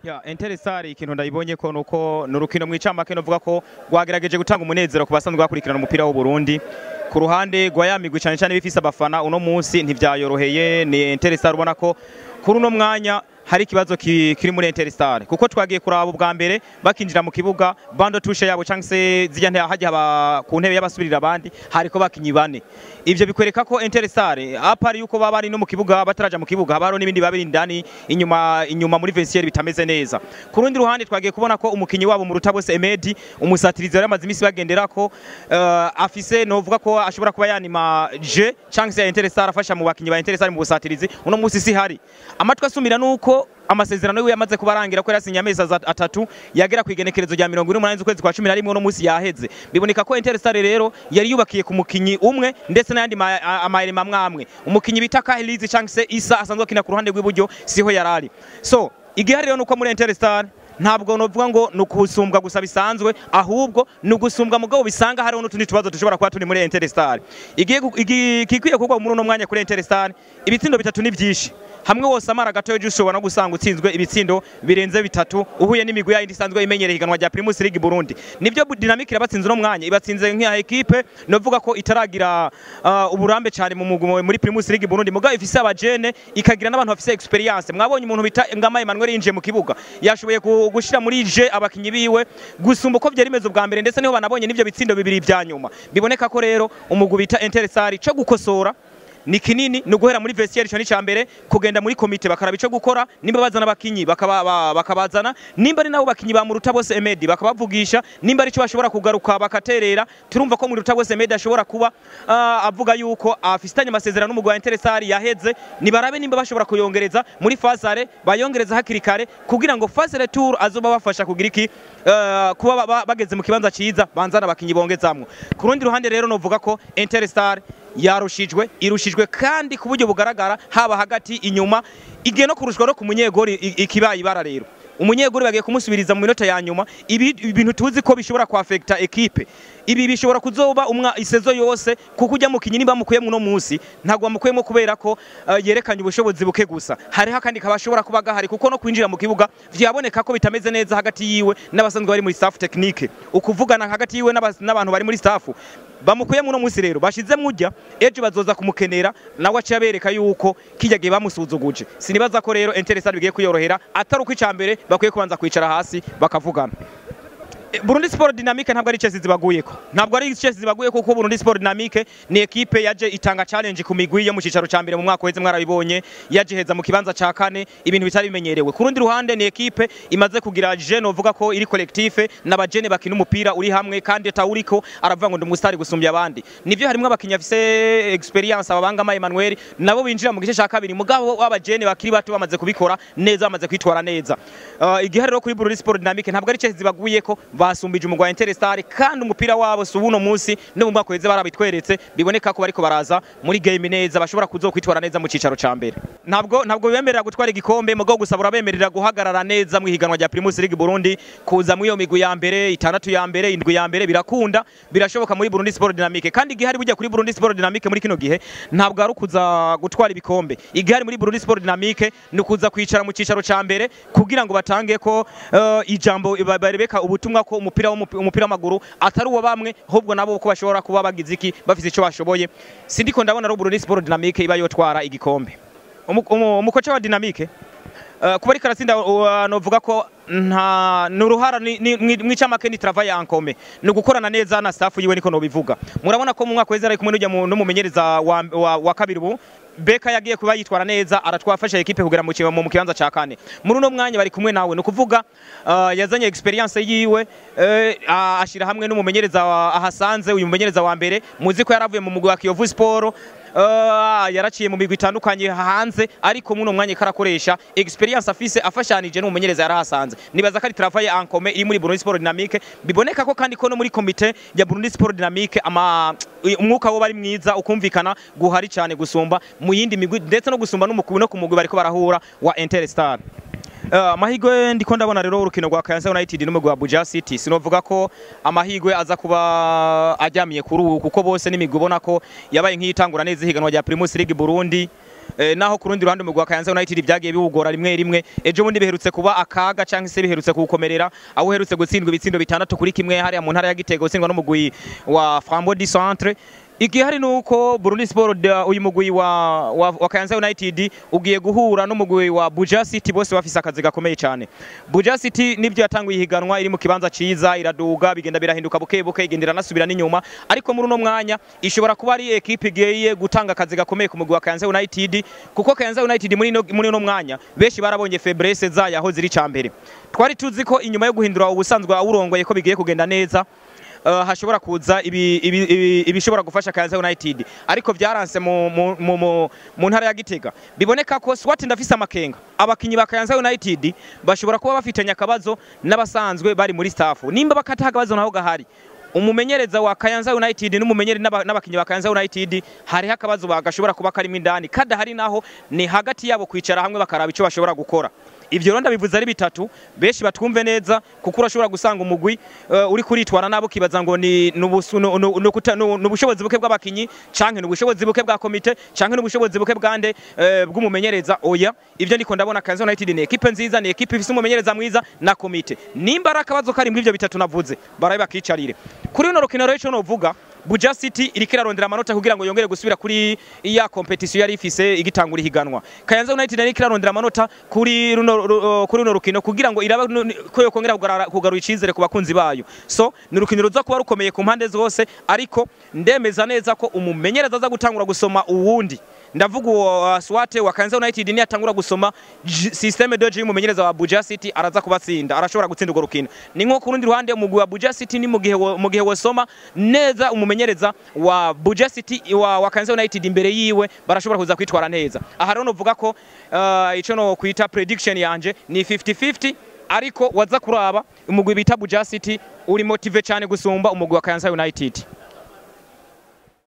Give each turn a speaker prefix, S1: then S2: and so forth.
S1: Ya Interstar, ikintu ndayibonye ko nuko nurukino mwicamake novuga ko rwagerageje gutanga umunezero ku basanzwe bakurikirana umupira w'u Burundi. Ku ruhande rwa ya migwi cyane cyane bifise abafana, uno munsi ntivyayoroheye. Ni Interstar ubona ko kuri uno mwanya hari ikibazo kiri muri Interstar, kuko twagiye kuraba ubwa mbere bakinjira mu kibuga, banc de touche yabo cyangwa se zijya nte hajya haba ku ntebe y'abasubirira abandi, hariko bakinyi bane. Ivyo bikwereka ko Interstar, à part yuko baba bari no mu kibuga, bataraja mu kibuga haba hariho n'ibindi babiri indani inyuma muri vestiaire bitameze neza. Ku rundi ruhande, twagiye kubona ko umukinyi wabo mu Rutabose Emedi, umusatirizi yari amaze imisi bagenderako, afise novuga ko ashobora kuba yanima jeu cyangwa se ya Interstar, afasha mu bakinyi ba Interstar mu busatirizi, uno musi si hari. Amatwi asumira nuko amasezerano yiwe yamaze kubarangira, ko yarasinye amezi 3 yagera ku igenekerezo rya 48 z'ukwezi kwa 11. Uno musi yaheze. Biboneka ko Interstar rero yari yubakiye ku mukinyi umwe ndetse n'ayandi amayeri amwe amwe. Umukinyi bita Kahilizi cyangwa se Isa asanzwe akina ku ruhande rw'iburyo siho yarari. So igihari rero nuko muri Interstar ntabwo novuga ngo ni ukusumbwa gusa bisanzwe, ahubwo ni ugusumbwa mugabo bisanga hariho n'utundi tubazo dushobora kuba turi muri Interstar. Igiye ikikwiye kugwa muri uno mwanya kuri Interstar, ibitsindo bitatu ni byinshi. Hamwe wose amara gato ejo ushobora no gusanga utsinzwe ibitsindo birenze bitatu, uhuye n'imigwi yindi isanzwe imenyereye ihiganwa rya Primus League Burundi. Nibyo, Dynamic irabatsinze uno mwanya, ibatsinze nk'iya equipe novuga ko itaragira uburambe cyane mu mugwi muri Primus League Burundi, mugabo ifise abajene, ikagira n'abantu bafise expérience. Mwabonye umuntu bita Ngama Emmanuel yinjiye mu kibuga, yashoboye gushira muri jeu abakinyi biwe gusumba uko vyari bimeze ubwa mbere, ndetse niho banabonye n'ivyo bitsindo bibiri vya nyuma. Biboneka ko rero umugwi bita Interstar co gukosora ni kinini, ni uguhera muri vestiaire. Ico ni ca mbere, kugenda muri komite bakaraba ico gukora, nimba bazana abakinyi bakabazana, nimba ari nabo bakinyi ba Muruta bose Emedi bakabavugisha, nimba ari cyo bashobora kugaruka bakaterera. Turumva ko Muruta bose Emedi ashobora kuba avuga yuko afisitanye amasezerano n'umugwi wa Interstar yaheze. Nibarabe nimba bashobora kuyongereza muri phase aller, bayongereza hakiri kare kugira ngo phase retour azoba bafasha kugira iki, kuba bageze mu kibanza ciza, banzana abakinyi bongezamwo. Ku rundi ruhande rero novuga ko Interstar yarushijwe, irushijwe kandi ku buryo bugaragara, haba hagati, inyuma, igiye no kurushwa no ku munyegori. Ikibaye ibara rero, umunyegori bagiye kumusubiriza mu minota ya nyuma. Ibi ibintu tuzi ko bishobora kuaffecta équipe, ibi bishobora kuzoba umwa i saison yose, kuko ujya mukinyi nimba mukuyemo uno munsi, ntabwo bamukuyemo kubera ko yerekanye ubushobozi buke gusa, hariho akandi kabashobora kuba gahari, kuko no kwinjira mu kibuga vyaboneka ko bitameze neza hagati yiwe n'abasanzwe bari muri staff technique, ukuvugana hagati yiwe n'abantu bari muri staff. Bamukuyemo uno munsi rero, bashizemwo ujya ejo bazoza kumukenera, nawe aciye abereka yuko kijya gihe bamusuzuguje. Sinibaza ko rero Interstar bigiye kuyorohera, atari uko icambere bakwiye kubanza kwicara hasi bakavugana. Burundi Sport Dynamique ntabwo ari Chelsea zibaguyeko, ntabwo ari Chelsea zibaguyeko, kuko Burundi Sport Dynamique ni equipe yaje itanga challenge ku migwi yo mu cicaro ca mbere mu mwaka uheze. Mwarabibonye, yaje heza mu kibanza ca kane, ibintu bitari bimenyerewe. Ku rundi ruhande ni equipe imaze kugira jeune, uvuga ko iri collectif, n'abajene bakina umupira uri hamwe, kandi atawuriko aravuga ngo ndi umustar gusumbya abandi. Nivyo, harimwo abakinyi bafise expérience, ababangama Emmanuel nabo binjira mu gice ca kabiri, mugabo w'abajene bakiri bato bamaze kubikora neza, bamaze kwitwara neza. Igihari rero kuri Burundi Sport Dynamique, ntabwo ari Chelsea zibaguyeko, basumbije umugwa Interstar, kandi umupira wabo si uno munsi, no mu mwaka uheze barabitweretse. Biboneka ko bariko baraza muri game neza, bashobora kuzokwitwara neza mu cicaro ca mbere. Ntabwo bibemerera gutwara igikombe, mugabo gusa burabemerera guhagarara neza mu ihiganwa rya Primus League Burundi, kuza mu iyo migwi ya mbere itandatu ya mbere, indwi ya mbere. Birakunda, birashoboka muri Burundi Sport Dynamique. Kandi igihari burya kuri Burundi Sport Dynamique muri kino gihe ntabwo ari ukuza gutwara ibikombe. Igihari muri Burundi Sport Dynamique ni ukuza kwicara mu cicaro ca mbere kugira ngo batange ko ijambo, barebeka ubutumwa ko umupira w'amaguru atari uwa bamwe, ahubwo nabo ko bashobora kuba bagize iki, bafise ico bashoboye. Sindiko ndabona rero Burundi Sport Dynamique iba yotwara igikombe. Umukoca wa Dynamique kuba ariko aratsinda, novuga ko nta nuruhara mwicamake ni travail en commun, ni ugukorana neza na staff yiwe, niko nobivuga. Murabona ko mu mwaka weze ari kumwe n'ujya n'umumenyereza wa kabiri ubu Beka, yagiye kuba yitwara neza, aratwafasha equipe kugera mu kibanza ca kane. Muri uno mwanya bari kumwe nawe, ni ukuvuga yazanye expérience yiwe, ashira hamwe n'umumenyereza ahasanze. Uyu mumenyereza wa mbere muzi ko yaravuye mu mugwi wa Kiyovu Sport, yaraciye mu migwi itandukanye hanze, ariko muno mwanya karakoresha expérience afise afashanije n'umumenyereza yarahasanze. Nibaza ko ari travail en commun iri muri Burundi Sport Dynamique. Biboneka ko kandi ko no muri komite ya Burundi Sport Dynamique ama umwuka wo bari mwiza, ukumvikana guhari cyane gusumba mu yindi migwi, ndetse no gusumba n'umukuru no ku mugwi bariko barahura wa Interstar. Amahigwe ndiko ndabona rero urukino rwa Kayanza United n'umugwi wa Buja City, sinovuga ko amahigwe aza kuba ajyamiye kuri ubu, kuko bose n'imigwi ubona ko yabaye nk'iyitangura neza ihiganwa rya Primus League Burundi. Naho ku rundi ruhande umugwi wa Kayanza United vyagiye biwugora rimwe rimwe. Ejo bundi biherutse kuba akaga canke se biherutse kuwukomerera, aho uherutse gutsindwa ibitsindo 6-1 hariya mu ntara ya Gitega, utsindwa n'umugwi wa Flambeau du Centre. Igihari nuko Burundi Sport, uyu mugwi wa Kayanza United ugiye guhura n'umugwi wa Buja City, bose bafise akazi gakomeye cyane. Buja City nibyo yatanguye ihiganwa iri mu kibanza ciza, iraduga, bigenda birahinduka buke buke, igenda iranasubira n'inyuma, ariko muri uno mwanya ishobora kuba ari equipe igiye gutanga akazi gakomeye ku mugwi wa Kayanza United, kuko Kayanza United muri uno mwanya benshi barabonye faiblesse zayo aho ziri. Cambere, twari tuzi ko inyuma yo guhindura ubusanzwe awurongoye ko bigiye kugenda neza, hashobora kuza ibishobora gufasha Kayanza United, ariko vyaranse mu ntara ya Gitega. Biboneka ko swat ndafise amakenga, abakinyi ba Kayanza United bashobora kuba bafitanye akabazo n'abasanzwe bari muri staff. Nimba bakata akabazo naho gahari, umumenyereza wa Kayanza United n'umumenyere n'abakinyi ba Kayanza United hariho akabazo bagashobora kuba karimo indani. Kadahari naho ni hagati yabo kwicara hamwe bakaraba ico bashobora gukora. Ivyo rero ndabivuze ari bitatu, benshi batwumve neza, kuko urashobora gusanga umugwi uri kuritwara nabo kibaza ngo ni n'ubushobozi buke bw'abakinyi, canke n'ubushobozi buke bwa komite, canke n'ubushobozi buke bwande, bw'umumenyereza. Oya, ivyo ndiko ndabona, Kayanza United ni equipe nziza, ni equipe ifise umumenyereza mwiza na komite. Nimba ari akabazo kari muri ivyo bitatu navuze, barabe bakicarire. Kuri runo rukino rero, ico novuga, Buja City iriko irarondera amanota kugira ngo yongere gusubira kuri ya competition yari ifise igitangura ihiganwa. Kayanza United iriko irarondera amanota kuri runo rukino kugira ngo irabe ko yokongera kugarura icizere ku bakunzi bayo. So ni urukino ruza kuba rukomeye ku mpande zose, ariko ndemeza neza ko umumenyereza aza gutangura gusoma uwundi, ndavuga uwo Swate wa Kayanza United, ni atangura gusoma système de jeu y'umumenyereza wa Buja City, araza kubatsinda, arashobora gutsinda urwo rukino. Ni nko ku rundi ruhande umugwi wa Buja City ni mu gihe wosoma neza umumenyereza wa Buja City wa Kayanza United imbere yiwe, barashobora kuza kwitwara neza. Aha rero novuga ko ico no kwita prediction yanje ni 50-50, ariko waza kuraba umugwi bita Buja City uri motivé cyane gusumba umugwi wa Kayanza United.